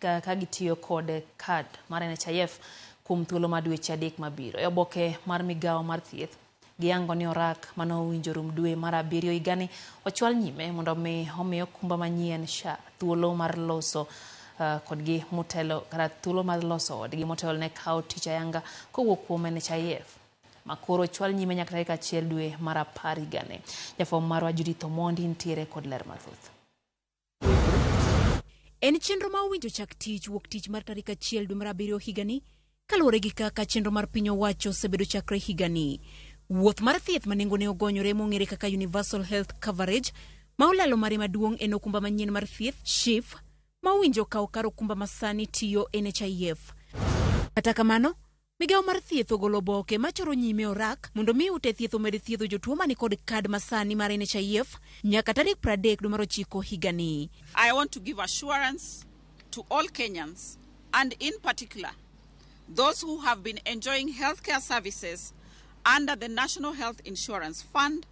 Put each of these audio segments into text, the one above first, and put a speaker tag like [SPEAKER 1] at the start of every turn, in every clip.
[SPEAKER 1] Ka gitiyo kod kad mar NHIF kuom thuolo mar dweche 3 mabiro. E oboke mar migawo mar thieth, giyango ni orak manowinjo rum dwe mar 7 higani ochwal nyime mondo mi omi okumba manyien SHA thuolo mar loso kodgi motelo kata thuolo mar loso odgi motelo ne kawo tich ayanga kowuok kuom NHIF makoro ochwal nyime nyaka tarik 1 dwe mar 10 higani. Jafwambo marwa Judith Omondi nitiere kod ler mathoth.
[SPEAKER 2] En chenro ma owinjo chak tich wuok tich mar tarik 1 dwe mar 7 higani kaluwore gi kaka chenro mar piny owacho osebedo chakre higani. Wuoth mar thieth ma nengone ogonyore mong'ere kaka Universal Health Coverage ma olalo mare maduong' en okumba manyien mar thieth SHIF ma owinjo kawo kar okumba masani tiyo NHIF. Kata kamano, migawo mar thieth ogolo oboke machoro nyime orak mondo mi ute thieth omed thiedho jotuo mani kod kad masani mar NHIF nyaka tarik 30 dwe mar 9 higani.
[SPEAKER 3] I want to give assurance to all Kenyans and in particular those who have been enjoying healthcare services under the National Health Insurance Fund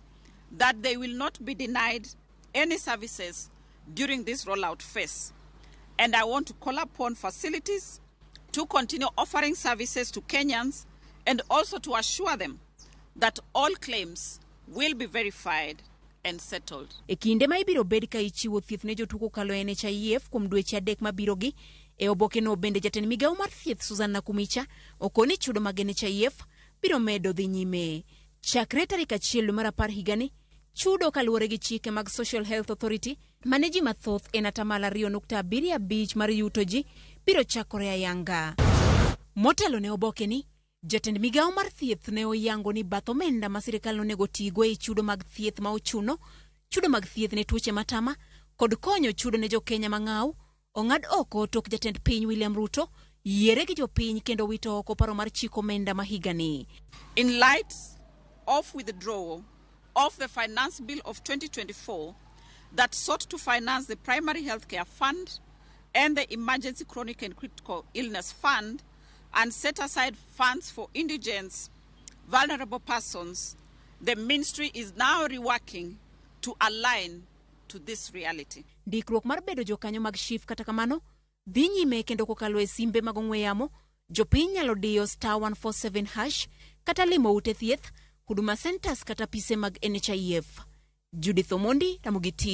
[SPEAKER 3] that they will not be denied any services during this rollout phase. And I want to call upon facilities to continue offering services to Kenyans and also to assure them that all claims will be verified and settled.
[SPEAKER 2] E kinde ma ibiro bed ka ichiwo thieth ne jotuo kokalo e NHIF kuom dweche 3 mabirogi, e oboke no bende jatend migawo mar thieth Susan Nakhumicha okoni chudo mag NHIF biro medo dhi nyime. Chakre tarik 1 dwe mar 10 higani, chudo kaluwore gi chike mag Social Health Authority mane ji mathoth en 2.75% mar yuto ji biro chakore ayanga. Motelo ne oboke ni, jatend migawo mar thieth ne oyango ni bath omenda ma sirikal nonego tigo e chudo mag thieth ma ochuno, chudo mag thieth ne tuoche matama, kod konyo chudo ne jokenya mang'aw, ong'ad oko tok jatend piny William Ruto yiere gi jopiny kendo wito oko paro mar chiko omenda ma higani.
[SPEAKER 3] In light of withdrawal of the Finance Bill of 2024 that sought to finance the Primary Healthcare Fund and the Emergency Chronic and Critical Illness Fund and set aside funds for indigents, vulnerable persons, the ministry is now reworking to align to this reality.
[SPEAKER 2] Ndikruok mar bedo jokanyo mag SHIF kata kamano dhi nyime kendo kokalo e simbe mag ong'we yamo, jopiny nyalo diyo *147# kata limo ute thieth, Huduma Centers kata apise mag NHIF. Judith Omondi, Ramogi TV.